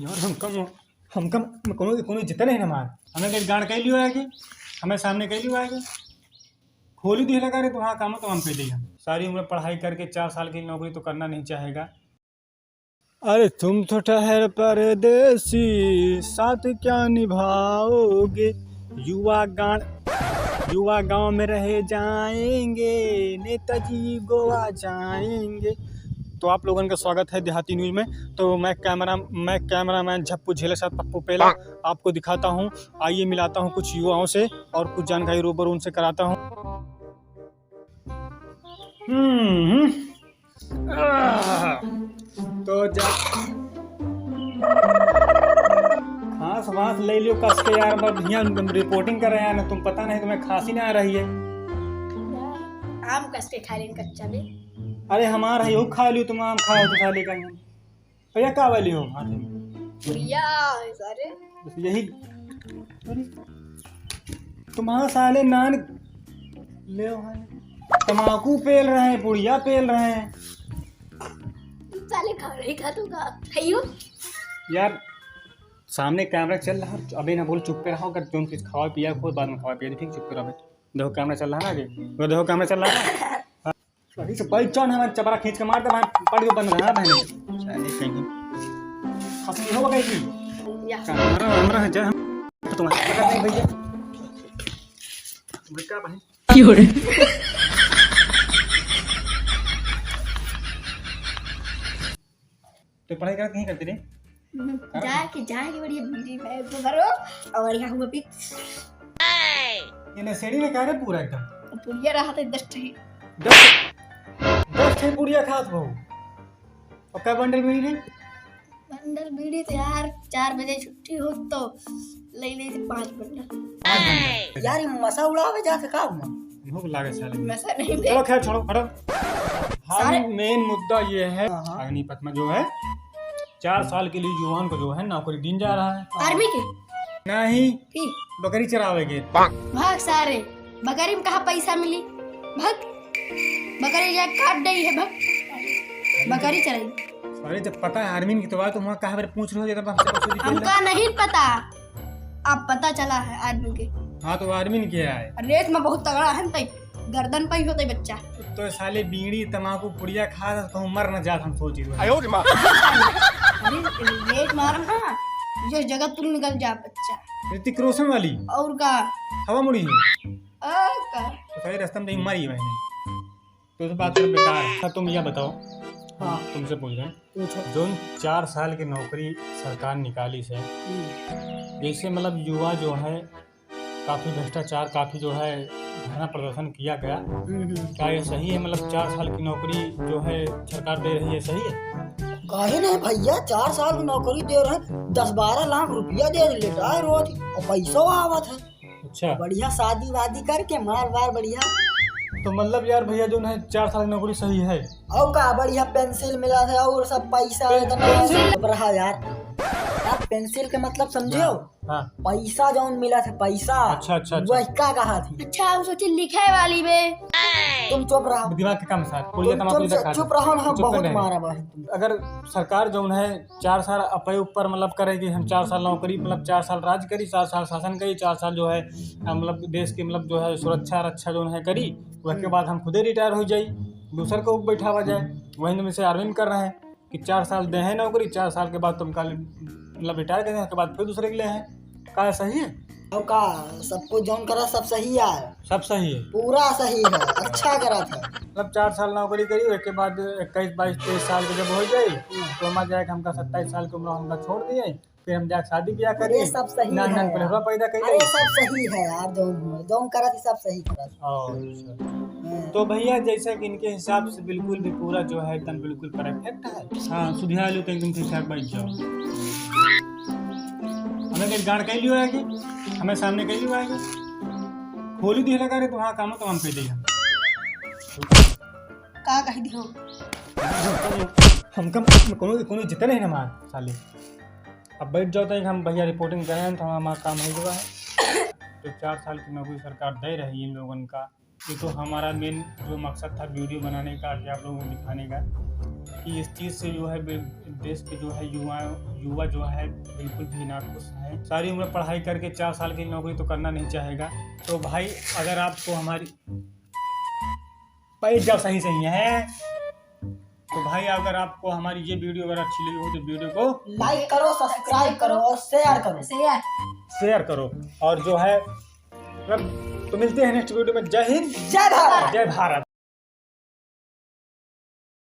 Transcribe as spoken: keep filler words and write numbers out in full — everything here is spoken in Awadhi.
यार, हमका, हमका कोनो, कोनो इज्जत नहीं हमार। हमें कहीं गाड़ कह लियो आगे, हमें सामने कह लियो आगे। खोली दिए लगा रे, तो हाँ, काम तो हम कह देंगे। सारी उम्र पढ़ाई करके चार साल की नौकरी तो करना नहीं चाहेगा। अरे तुम तो ठहर परदेसी, साथ क्या निभाओगे? युवा गांव, युवा गांव में रह जाएंगे, नेताजी गोवा जाएंगे। तो आप लोगन का स्वागत है देहाती न्यूज में। तो मैं कैमरा, मैं कैमरामैन झप्पू झेले साथ पप्पू पेला आपको दिखाता हूँ। आइए मिलाता हूँ कुछ युवाओं से और कुछ जानकारी रूबरू उनसे कराता हूँ। हम्म, हम्म। आह, तो जा, खांस वांस ले लियो कस के यार, बढ़िया रिपोर्टिंग कर रहे हैं ना तुम, पता नहीं तुम्हें खांसी ना आ रही है। आम कस के खा लेन कच्चा में। अरे हमार है, यहू खा लियो तुम, आम खाओ तो खा ले कहीं। भैया, का वाली हो हाथ में? पुड़िया है सारे। बस यही। अरे, तुम्हारा साले नान ले हो हाथ में। तमाकू पेल रहे हैं, पुड़िया पेल रहे हैं। साले खा रही खा तू का? खाइयो। यार, सामने कैमरा चल रहा है, अबे ना बोल, चुप पे रहो। अगर तुम कुछ खावा पिया, कोई बाद में खावा पिया, ठीक, चुप पे रहो। देखो कैमरा चल रहा है ना आगे, वो देखो कैमरा चल रहा है ना। अभी से बैठ जाओ ना, हमारे चपरा खींच के मार दे भाई, पड़ गयो बंद रहा भाई। साले कहीं। खसी हो गई थी। या। हमरा, हमरा है, जा हम तुम्हारे पकड़ नहीं भैया। बेटा भाई। क्यों रे? तो पढ़ाई करत नहीं करते रे? हम्म, जाए के, जाए के बढ़िया बीड़ी भाई को भरो और यहाँ हुआ पी। ये नशेड़ी में का रे पूरा एकदम? पुड़िया रहा था दस ठे। दस, दस ठे पुड़िया खात हो। और का बंडल बीड़ी रे? बंडल बीड़ी तो यार चार बजे छुट्टी हो तो ले ले पाँच बंडल। पाँच बंडल। यार, ये मसा उड़ावे जात का हुआ? भूख लागे साले। नशा नहीं बे। चलो खैर छोड़ो, हटो। हाँ, सारे main मुद्दा ये है, हाँ, हाँ। अग्निपथ में जो है, चार साल के लिए युवाओं को जो है नौकरी दीन जा रहा है। आर्मी के? नहीं, फिर? बकरी चरावे के। भाग सारे, बकरी में कहाँ पैसा मिली? भाग, बकरी जाए काट दई है, भाग, बकरी चराई। अरे जब पता है आर्मी की तो बात, तो वहाँ कहाँ पर पूछ रहे हो, जब हमसे पूछ रही थी? हमका नहीं पता। अब पता चला है आर्मी के। हाँ, तो आर्मी ने किया है। रेस में बहुत तगड़ा है, तई गर्दन पे ही होते बच्चा। तो साले बीड़ी, तमाकू, पुड़िया खा, कहूँ मर न जात, हम सोच रहे हैं। आयो रे माँ। अरे, रेस मारम ना, जो जगत तुम निकल जा बच्चा। ऋतिक रोशन वाली? और का? हवा मुड़ी है? और का? तो साले रास्ता में कहीं मरी है बहनी। तो, तो बात कर बेकार है। हाँ, तुम यह बताओ, हाँ। तुमसे पूछ रहे हैं। पूछो। जोन चार साल की नौकरी सरकार निकाली से, हम्म। जैसे मतलब युवा जो है काफ़ी भ्रष्टाचार, काफ़ी जो है धरना प्रदर्शन किया गया, हम्म, हम्म। क्या ये सही है? मतलब चार साल की नौकरी जो है सरकार दे रही है, सही है? काहे नहीं भैया, चार साल की नौकरी दे रहे हैं, दस बारह लाख रुपया दे लेता है रोज, और पैसो आवत है। अच्छा। बढ़िया शादी वादी करके मार वार बढ़िया। तो मतलब यार भैया, जो है चार साल की नौकरी सही है? और का, बढ़िया पेंसिल मिला था और सब पैसा पे-, इतना पेंसिल? सब रहा यार। यार पेंसिल के मतलब समझे हो? हाँ। पैसा जौन मिला था, पैसा। अच्छा, अच्छा, अच्छा। वही का कहा थी? अच्छा, हम सोचे लिखे वाली में। तुम चुप रहो। दिमाग के काम साथ। पुड़िया तुम तमाकू चुप, इधर खा चुप दो। रहो ना, चुप बहुत नहीं। मारा बा तुम। अगर सरकार जौन है चार साल अपने ऊपर मतलब करे कि हम चार साल नौकरी, मतलब चार साल राज करी, चार साल शासन करी, चार साल जो है, हम मतलब देश के मतलब जो है सुरक्षा रक्षा जौन है करी, उसके हम्म। बाद हम खुदे रिटायर हो जाई, दूसर को बैठावा जाए। वही में से आर्मी में कर रहे हैं कि चार साल दे हैं नौकरी, चार साल के बाद तुमका मतलब रिटायर करें, उसके बाद फिर दूसरे के ले हैं। का सही है? और का, सब कुछ जौन करा सब सही है। सब सही है? पूरा सही है, अच्छा करा था। मतलब चार साल नौकरी करी, उसके बाद इक्कीस, बाईस, तेईस साल के जब हो जाई, हम्म। तो हमार जाए कि हमका सत्ताईस साल की उम्र हमका छोड़ दिए, फिर हम जाके शादी ब्याह करी। अरे, सब सही नान है नान यार। पहलवा पैदा करी। अरे, सब सही है यार, जौन, जौन करा थी, सब सही करा थी। और हम्म। तो भैया, जैसा कि इनके हिसाब से बिल्कुल भी पूरा जो है एकदम बिल्कुल परफेक्ट है। हाँ, सुधिया लो तो एकदम ठीक ठाक बैठ जाओ। हमें कहीं गाड़ कह लियो है कि हमें सामने कह लियो है कि खोली दिए लगा रे, तो हाँ, काम तो हम कह देंगे। का कह दियो? हमका कोनो, कोनो इज्जत नहीं हमार साले। अब बैठ जाओ तो हम भैया रिपोर्टिंग करें तो हमारा काम हो गया है। तो चार साल की नौकरी सरकार दे रही है इन लोगन का। ये तो हमारा मेन जो मकसद था वीडियो बनाने का, कि आप लोगों को दिखाने का। कि इस चीज़ से जो है बि-, देश के जो है युवा, युवा जो है बिल्कुल भी नाखुश हैं। सारी उम्र पढ़ाई करके चार साल की नौकरी तो करना नहीं चाहेगा। तो भाई, अगर आपको हमारी, बैठ जाओ, सही सही है। तो भाई, अगर आपको हमारी ये वीडियो अगर अच्छी लगी हो तो वीडियो को like करो, subscribe करो और share करो। Share। Share करो। और जो है, अब तो मिलते हैं नेक्स्ट वीडियो में। जय हिंद, जय भारत। जय भारत।